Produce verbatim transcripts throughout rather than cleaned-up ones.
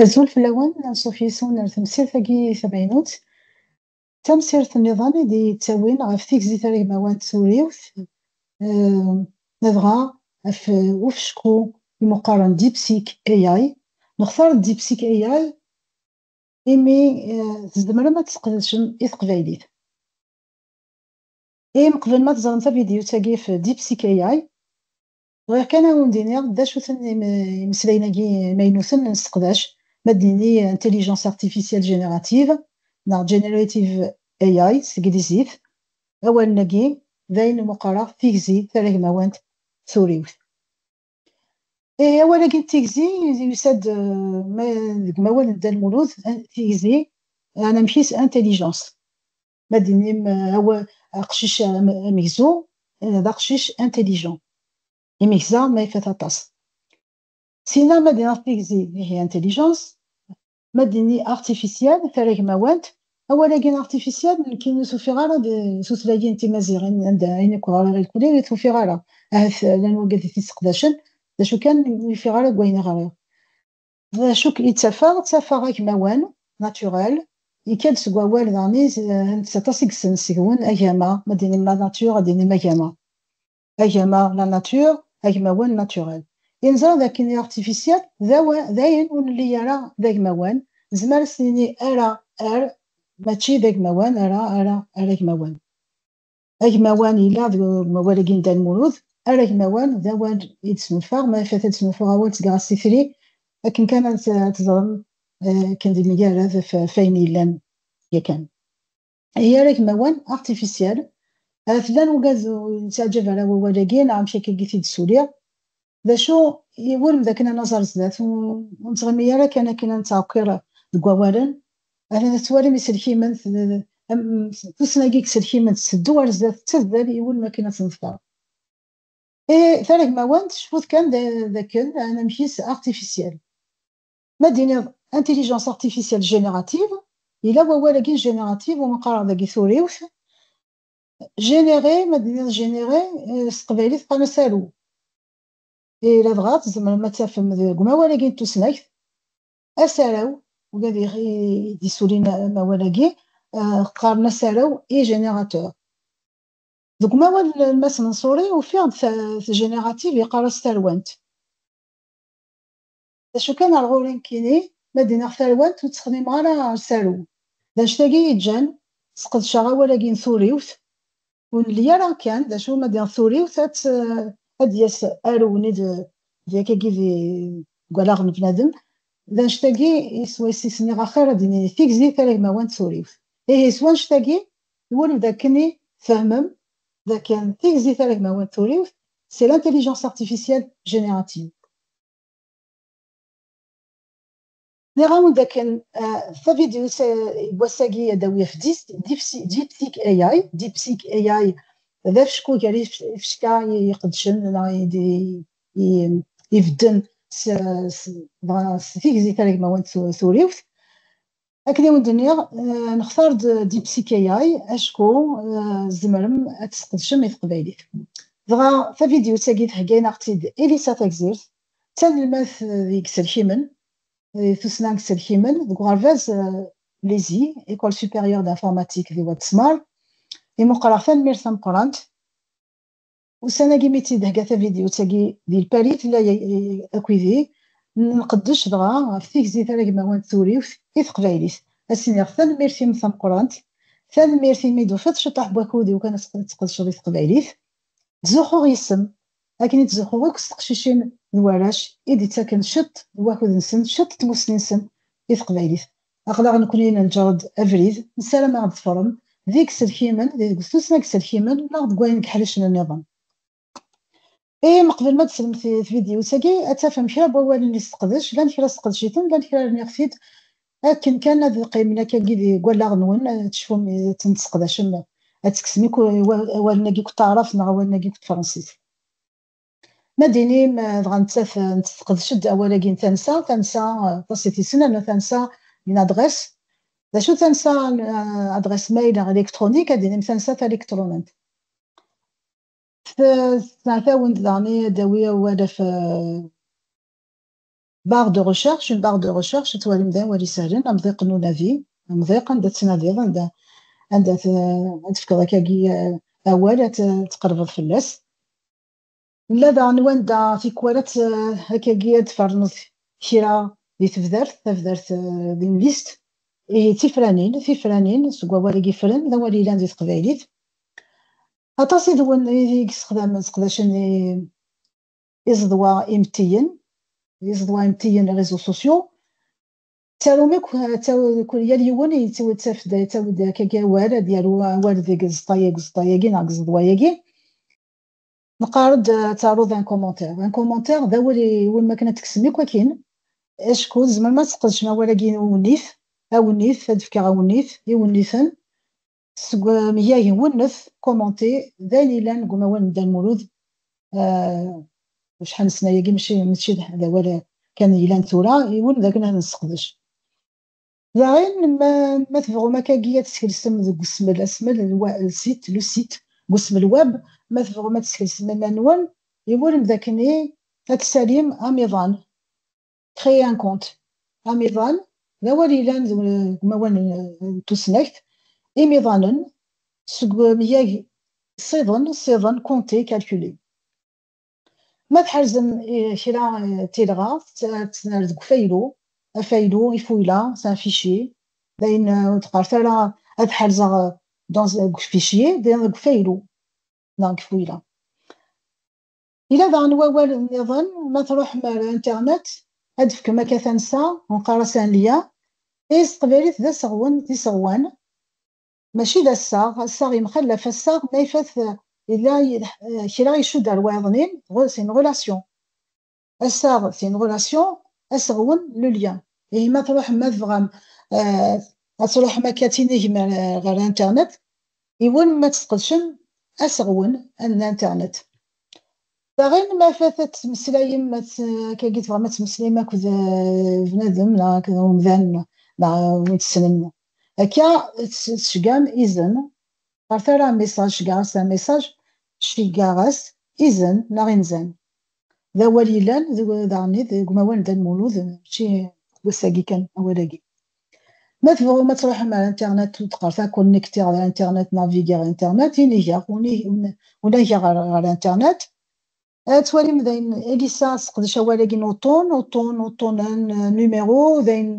Azul fell-awen, anṣuf yes-wen ar temsirt-agi tamaynut. Tamsirt nniḍen i d-yettawin ɣef tigzi taragmawant turiwt, eh, ladɣa ɣef ufecku imuqaren DeepSeek A I. Nextar DeepSeek A I imi, eh, tzemrem ad tesqedcem i teqbaylit. I meqbel ma teẓrem tavidyut-agi ɣef DeepSeek A I, bɣiɣ kan ad wen-d-iniɣ d acu-ten im-, imeslayen-agi imaynuten nseqdac, ma d-nini intelligence artificielle générative neɣ generative A I s teglizit. Awalen-agi d ayen meqqareɣ tigzi taragmawant turiwt. Eh, awal-agi n tigzi yusa-d, eh, ma-, deg umawal n Dda Lmulud, eh, tigzi, anamek-is intelligence. Ma d-inim, eh, awa-, aqcic am-, amegzu, eh, d aqcic intelligent. Imegza ma ifat aṭas. Sina ma d-iniɣ tigzi, ihi intelligence, ma d-ini artificiel, taragmawant, awal-agi n artificiel, nekki ur t-ufiɣ ara di tutlayin timaziɣin, anda ayen akk ɣriɣ irkelli, ur t-ufiɣ ara. Ahat llan wagad i t-isseqdacen, d acu kan, ur ufiɣ ara deg wayen i ɣriɣ. D acu k-, i ttafeɣ? Ttafeɣ agmawan, naturel, ikad seg wawal daɣen, eh, s aṭas i yessen seg-wen, agama, ma d-inim la nature, ad d-inim agama. Agama, la nature, agmawan, naturel. I neẓra d akken artificiel, d awa-, d ayen ur nelli ara d agmawan, nezmer ad s-nini ara, ar, mačči d agmawan, ara, ara, ara agmawan. Agmawan yella deg umawal-agi n Dda Lmulud, ara agmawan d awal i d-snulfaɣ, ma ifat ad snulfuɣ awal ttgeɣ-as titri, akken kan ad t-, ad teẓrem, eh, akken d mgarad f-, f ayen yellan yakan. Ihi ara agmawan artificiel, ahat llan wigad ur yettaɛǧab ara wawal-agi, neɣ amek akka i t-id-ssuliɣ. D acu, iwulem d akken ad naẓ ar zdat, ur, ur nettɣimi ara kan akken ad nettɛeqqir deg wawalen. Atan tettwalim iselkimen, t-, am-, tussna-agi deg iselkimen tetteddu ar zdat, tettazzal, iwulem akken ad tt-neḍfer. Eh, taragmawant, cfut kan d, d akken anamek-is artificiel. Ma d-iniḍ intelligence artificielle générative, yella wawal-agi n générative, umi qqareɣ dagi turiwt. Générer, ma d-iniḍ générer, eh, s teqbaylit qqaren asaru. Eh, ladɣa tzemrem ad tafem deg umawal-agi n tusnakt, asaraw, ula d i, i d-issulin amawal-agi, eh, qqaren asaraw i générateur. Deg umawal n Mass Menṣuri, ufiɣ-d ta-, tagénérative yeqqar-as tarwant. D acu kan, ar ɣur-i nekkini, ma d-iniɣ tarwant, ur ttexdimeɣ ara asaru. D anect-agi i yeǧǧan sqedceɣ awal-agi n turiwt, ur nelli ara kan, d acu ma d-iniɣ turiwt, ad, ad d-yas aru-nni d, d yakagi di, deg wallaɣ n bnadem. D anect-agi i swayes i s-nniɣ axir ad d-nini tigzi taragmawant turiwt. Ihi, s wanect-agi, iwulem d akken i tfehmem d akken tigzi taragmawant turiwt, c'est l'intelligence artificielle générative. Nniɣ-awen-d akken, eh, tavidyut, eh, n wass-agi ad d-awi ɣef dis-, dipsi-, DeepSeek A I, DeepSeek A I d afecku gar yif-, ifecka i iqeddcen neɣ i d-, i, ibedden s, s, dɣa s tigzi taragmawant tu-, turiwt. Akken i wen-d-nniɣ, eh, nextar-d DeepSeek A I acku, eh, tzemrem ad tt-tesqedcem i teqbaylit. Dɣa tavidyut-agi thegga-yaɣ-tt-id Elisa Tagzirt, d tanelmadt, eh, deg iselkimen, eh, tussna deg iselkimen, deg uɣerbaz, eh, l'ESI, École supérieure d'informatique di Wad Smer. Imuqreɣ tanemmirt tameqqrant. Ussan-agi mi tt-id-thegga tavidyut-agi di Lpari, tella ya-, akid-i, nqeddec dɣa ɣef tigzi taragmawant turiwt i teqbaylit. Ad s-iniɣ tanemmirt-im tameqqrant, tanemmirt imi d-tufiḍ ciṭṭaḥ n wakud i ukan ad tqedceḍ i teqbaylit. Ttzuxxuɣ yis-m, akken i ttzuxxuɣ akk s teqcicin d warrac i d-ittaken ciṭ n wakud-nsen, ciṭ n tmussni-nsen i teqbaylit. Aql-aɣ nekkni neǧǧer-d abrid, nessaram ad ɣ-d-ḍefrem deg iselkimen, deg tussna deg iselkimen, neɣ deg wayen deg iḥricen nniḍen. Ihi, meqbel ma d-teslem ti-, tvidyut-agi, ad tafem kra n wawalen i sseqdec, llan kra sseqdec-iten, llan kra rniɣ-t-id, akken kan ad qqimen akkagi deg wallaɣ-nwen, ad tecfum i ten-tesseqdacem, ad tekksem akk wa-, awalen-agi akk n taɛrabt neɣ awalen-agi akk n tefransist. Ma d-inim, eh, dɣa nettat, eh, nesseqdec-d awal-agi n tansa, tansa, eh, aṭas i t-yessnen, tansa, une adresse. D acu tansa, eh, adresse mail neɣ électronique, ad d-inim tansa taliktṛunant. T-, tesɛet-awen-d daɣen ad d-awi awal ɣef, eh, Barre de recherche, une barre de recherche, ad twalim d awal isehlen, amḍiq n unadi, amḍiq anda tettnadiḍ, anda, anda t-, ad tefkeḍ akkagi, eh, awal, ad t-, tqelbeḍ fell-as. Nella daɣen wanda tikwal ad t-, akkagi ad tferneḍ kra di tebdart, tabdart, eh, d une liste, ihi d tifranin, tifranin seg wawal-agi fren, d awal yellan di teqbaylit. Aṭas i d win i yessexdamen, sseqdacen i, iẓeḍwa imettiyen, iẓeḍwa imettiyen, les réseaux sociaux. Ttarum akk, ttaw-, kul, yal yiwen yettawi-d tafda, yettawi-d akkagi awal, ad yaru awal deg ẓeṭṭa-yagi, ẓeṭṭa-yagi, neɣ deg ẓeḍwa-yagi. Neqqar-d, eh, ad taruḍ un commentaire. Un commentaire d awal i, iwulem akken ad teksem akk akin. Acku tzemrem ad tesqedcem awal-agi n uwennit, awennit, ad d-fkeɣ awennit, iwenniten. Seg umyag n wennet, commenter, d ayen yellan deg umawal n Dda Lmulud, eh, acḥal n ssna-yagi, mačči, mačči d, d awal kan yellan tura, iwulem d akken ad nesseqdec. Daɣen, ma, ma tebɣum akkagi ad teskelsem deg usmel, asmel, lwa-, le site, le site, deg usmel web, ma tebɣum ad teskelsem iman-nwen, iwulem d akken i ad tessalim amiḍan. Créer un compte. Amiḍan, d awal yellan deg, deg umawal n, n tusnakt, imiḍanen, seg umyag ssiḍen, ssiḍen, compter, calculer. Ma tḥerzem, eh, kra, eh, tilɣa, tt-, tt-, deg ufaylu, afaylu, ifuyla, c'est un fichier. D ayen, eh, ur teqqaret ara ad ḥerzeɣ, eh, dans, deg fichier, d ayen deg ufaylu, neɣ deg ifuyla. Yella daɣen wawal nniḍen, ma tṛuḥem ar internet, ad d-fkem akka tansa, neqqar-as un lien, i s teqbaylit d aseɣwen, d iseɣwan, mačči d assaɣ, assaɣ yemxallaf, assaɣ ma ifat, eh, yella y-, eh, kra icudd ar wayeḍnin, ɣur-, c'est une relation. Assaɣ, c'est une relation, aseɣwen, le lien. Ihi ma tṛuḥem, ma tebɣam, eh, ad tṛuḥem akka ad tinigem ar, ɣer internet, iwulem ma tesqedcem aseɣwen n internet. Daɣen, ma fat ad tmeslayem, ma t-, akkagi tebɣam ad tmeslayem akked, eh, bnadem, neɣ akked umdan, neɣ win tessnem. Akka, tt-, tceggɛem izen, ɣer tara message, ceggɛeɣ-as un message, ceggɛeɣ-as izen neɣ inzan. D awal yellan deg, daɣen deg umawal n Dda Lmulud, mačči wass-agi kan awal-agi. Ma tebɣum ad tṛuḥem ar internet, ur d-qqaret ara connecter ar internet, naviguer ar internet, inigeɣ, uni-, un-, unageɣ ɣer, ɣer internet. Ad twalim d ayen, Elisa tesseqdec awal-agi n uṭṭun, uṭṭun, uṭṭunen, eh, numéro, d ayen,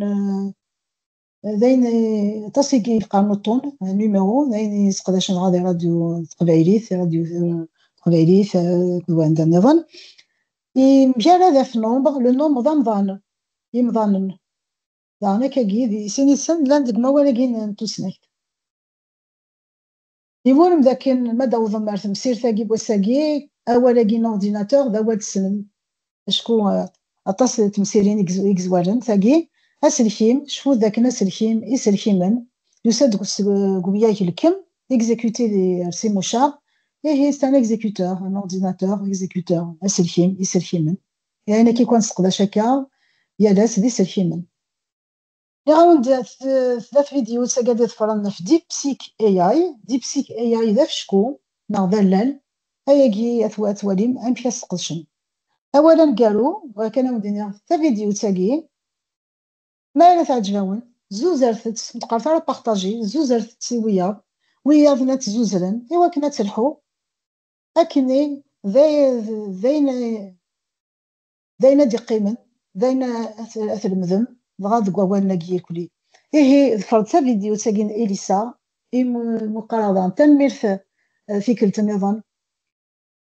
eh, d ayen, eh, aṭas i yeqqaren uṭṭun, eh, numéro, d ayen yesseqdacen dɣa di radio n teqbaylit, radio, eh, teqbaylit, eh, d wanda nniḍen. Yemgarad ɣef nombre, le nombre d amḍan, imḍanen. Daɣen akkagi, di sin yid-sen llan deg umawal-agi n, n tusnakt. Iwulem dakken ma d-awḍem ar temsirt-agi n wass-agi, awal-agi n ordinateur d awal tessnem. Acku, eh, aṭas n temsirin i yez-, i yezwaren tagi. Aselkim, cfut dakken aselkim, iselkimen, yusa-d deg us-, deg umyag lkem, exécuter di, ar Si Mucaɣ. Ihi, c'est un exécuteur, un ordinateur, exécuteur, aselkim, iselkimen. Ayen akka i kan nesseqdac akka, yal ass d iselkimen. Nniɣ-awen-d, t-, tlata vidyut-agi ad iḍefren ɣef DeepSeek A I. DeepSeek A I d afecku, neɣ d allal, ayagi ad twa-, ad twalim amek ad s-tesqedcem. Awal aneggaru, bɣiɣ kan ad wen-d-iniɣ tavidyut-agi, ma ara teɛǧeb-awen, zuzret-tt, ur d-qqaret ara partager, zuzret-tt i wiyaḍ, wiyaḍ ad tt-zuzren, i wakken ad telḥu, akken i d ay-, d ayen, d ayen ad d-iqqimen, d ayen ad t-, ad tlemdem, dɣa deg wawalen-agi irkelli. Ihi, ḍefret tavidyut-agi n Elisa, i mu-, mu qqareɣ daɣen tanemmirt, eh, tikkelt nniḍen.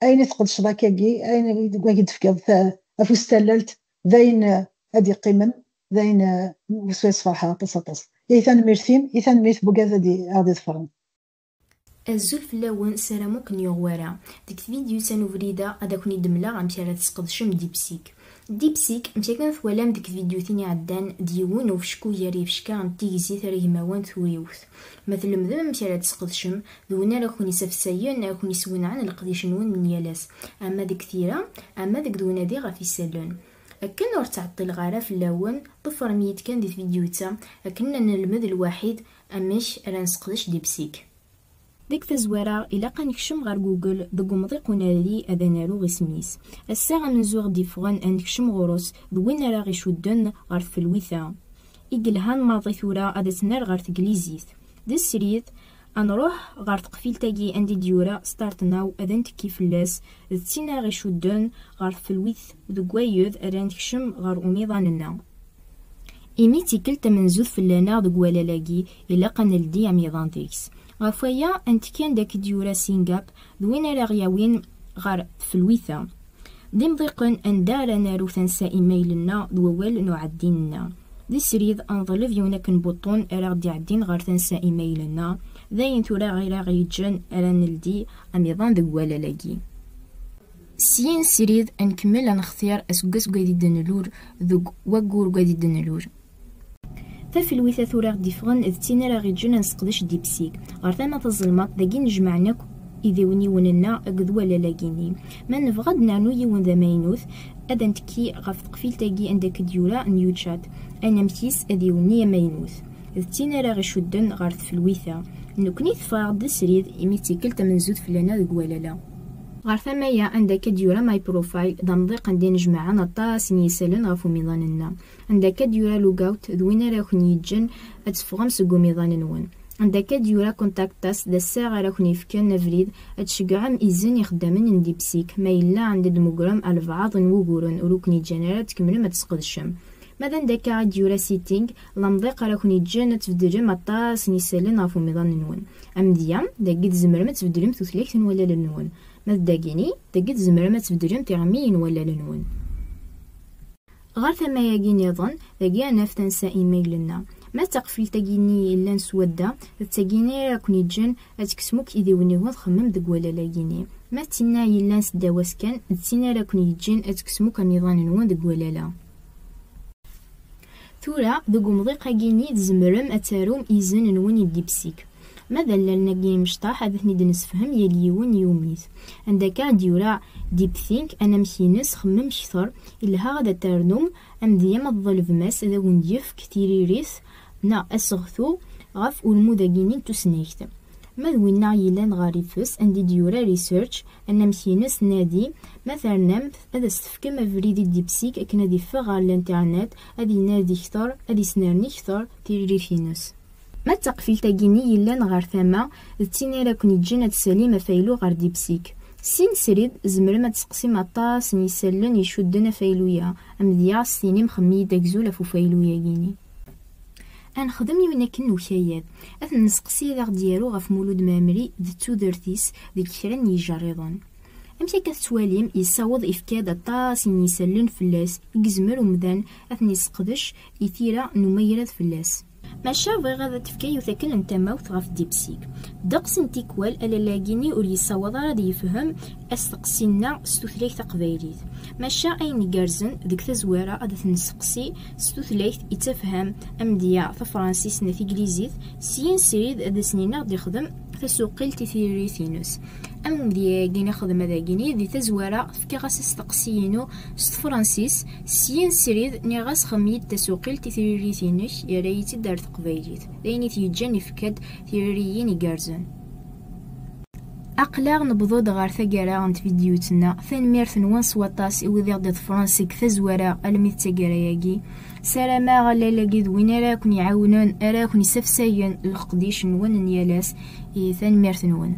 Ayen i tqedceḍ akkagi, ayen i deg wagi d-tefkiḍ ta-, afus tallalt, d ayen, eh, ad d-iqqimen, d ayen, eh, s wayes ferḥeɣ aṭas, aṭas. Ihi tanemmirt-im, i tanemmirt n wigad ad d-i-, ad d-iḍefren. Azul fell-awen, ssarameɣ ur ken-yuɣ wara. Deg tvidyut-a n ubrid-a, ad aken-id-mleɣ amek ara tesqedcem DeepSeek. DeepSeek, amek akken twalam deg tvidyutin iɛeddan, d yiwen ufecku gar yifecka n tigzi tarigmawant turiwt. Ma tlemdem amek ara tesqedcem, d win ara ken-isafsayen, ara ken-iswenɛen leqdic-nwen n yal ass, ama deg tira, ama deg d unadi ɣef isallen. Akken ur ttɛeṭṭileɣ ara fell-awen, ḍefrem-iyi-d kan di tvidyut-a, akken ad nelmed lwaḥid amek ara nesqedec DeepSeek. Deg tazwara, ilaq ad nekcem ɣer Google deg umḍiq unadi ad naru isem-is. Ass-a amenzu ɣ-d-yeffɣen ad nekcem ɣur-s d win ara ɣ-icudden ɣer tfelwit-a. I yelhan maḍi tura ad as-nerr ɣer teglizit. D srid, ad nruḥ ɣer teqfilt-agi anda i d-yura Start Now, ad ntekki fell-as, d tin ara ɣ-icudden ɣer tfelwit deg wayed ara nekcem ɣer umiḍan-nneɣ. Imi d tikkelt tamenzut fell-aneɣ deg walal-agi, ilaq ad neldi amiḍan deg-s. Ɣef waya, ad ntekki anda akka i d-yura Sign Up, d win ara ɣ-yawin ɣer tfelwit-a. D imḍiqen anda ara naru tansa imayl-nneɣ d wawal n uɛeddi-nneɣ. D srid ad neḍleb yiwen akken buṭṭun ara ɣ-d-iɛeddin ɣer tansa imayl-nneɣ. D ayen tura ara ɣ-yeǧǧen ara neldi amiḍan deg walal-agi. Syin srid ad nkemmel ad nextir aseggas deg wad i d-nlul deg waggur deg wad i d-nlul. Tafelwit-a tura ɣ-d-iffɣen d tin ara ɣ-yeǧǧen ad nesseqdec DeepSeek. Ɣer tama tazelmaḍt, dagi nejmaɛen akk idiwniwen-nneɣ akked walal-agi-nni. Ma nebɣa ad d-nernu yiwen d amaynut, ad ntekki ɣef teqfilt-agi anda akka d-yura New Chat, anamek-is adiwenni amaynut. D tin ara ɣ-icudden ɣer tfelwit-a. Nekkni teffɣeɣ-d d srid imi d tikkelt tamenzut fell-aneɣ deg walal-a. Ɣer tama-ya anda akka d-yura My Profile, d amḍiq anda i nejmaɛen aṭas n yisallen ɣef umiḍan-nneɣ. Anda akka d-yura Logout, d win ara ken-yeǧǧen ad teffɣem seg umiḍan-nwen. Anda akka d-yura Contact Us, d assaɣ ara ken-yefken abrid ad tceggɛem izen ixeddamen n DeepSeek, ma yella anda d-tmegrem albaɛḍ n wuguren ur ken-yeǧǧan ara ad tkemmlem ad tesqedcem. Ma d anda akka i d-yura Setting, d amḍiq ara ken-yeǧǧen ad tbeddlem aṭas n yisallen ɣef umiḍan-nwen. Amedya, dagi tzemrem ad tbeddlem tutlayt n walal-nwen. Ma d dagini, dagi tzemrem ad tbeddlem tiɣmi n walal-nwen. Ɣer tama-agi niḍen, dagi ad naf tansa imayl-nneɣ. Ma d taqfilt-agi-nni yellan s wadda, d tagini ara ken-yeǧǧen ad tekksem akk idiwniwen txemmem deg walal-agi-nni. Ma d tinna yellan s ddaw-as kan, d tin ara ken-yeǧǧen ad tekksem akk amiḍan-nwen deg walal-a. Tura, deg umḍiq-agi-nni tzemrem ad tarum izen-nwen i DeepSeek. Ma d allalen-agi imecṭaḥ, ad ten-id-nessefhem yal yiwen yumi-t. Anda akka i d-yura DeepThink, anamek-ines xemmem kter, ilha ad ternum amedya ma tḍelbem-as ad awen-d-yefk tiririt neɣ aseɣtu ɣef ulmud-agi-nni n tusnakt. Ma d winna yellan ɣer ifes, anda i d-yura research, anamek-ines nadi, ma ternamt ad as-tefkem abrid i DeepSeek akken ad iffeɣ ɣer l'internet, ad inadi kter, ad isnerni kter tiririt-ines. Ma d taqfilt-agi-nni yellan ɣer tama, d tin ara ken-yeǧǧen ad tsalim afaylu ɣer DeepSeek. Syin srid, tzemrem ad tseqsim aṭas n yisallen icudden afaylu-ya, amedya s tinim xemmem-iyi-d agzul ɣef ufaylu-yagi-nni. Ad nexdem yiwen akken n ukayad. Ad t-nesteqsi ad aɣ-d-yaru ɣef Mulud Mɛemmri d tudert-is deg kra n yijerriḍen. Amek akka tettwalim, yessaweḍ ifka-d aṭas n yisallen fell-as i yezmer umdan ad ten-yesseqdec i tira n umagrad fell-as. Maca bɣiɣ ad d-fkeɣ yiwet akken n tamawt ɣef DeepSeek. Ddeqs n tikwal, allal-agi-nni ur yessawaḍ ara ad yefhem asteqsi-nneɣ s tutlayt taqbaylit. Maca ayen igerrzen deg tazwara ad t-nesteqsi s tutlayt i ttafham, amedya tafransist neɣ tiglizit, syin srid ad as-nini ad d-ixdem tasuqilt i tiririt-ines. Amedya-agi nexdem ad agini di tazwara fkiɣ-as asteqsi-inu s tefransist, syin srid nniɣ-as xemmem-iyi-d tasuqilt i tiririt-inek, yerra-yi-tt-id ar teqbaylit. D ayen i t-yeǧǧan ifka-d tiririyin igerrzen. Aql-aɣ newweḍ-d ɣer taggara n tvidyut-nneɣ. Tanemmirt-nwen s waṭas i wid i ɣ-d-iḍefren seg tazwara almi d taggara-agi. Ssarameɣ allal-agi d win ara ken-iɛawnen, ara ken-isafsayen leqdic-nwen n yal ass. I tanemmirt-nwen.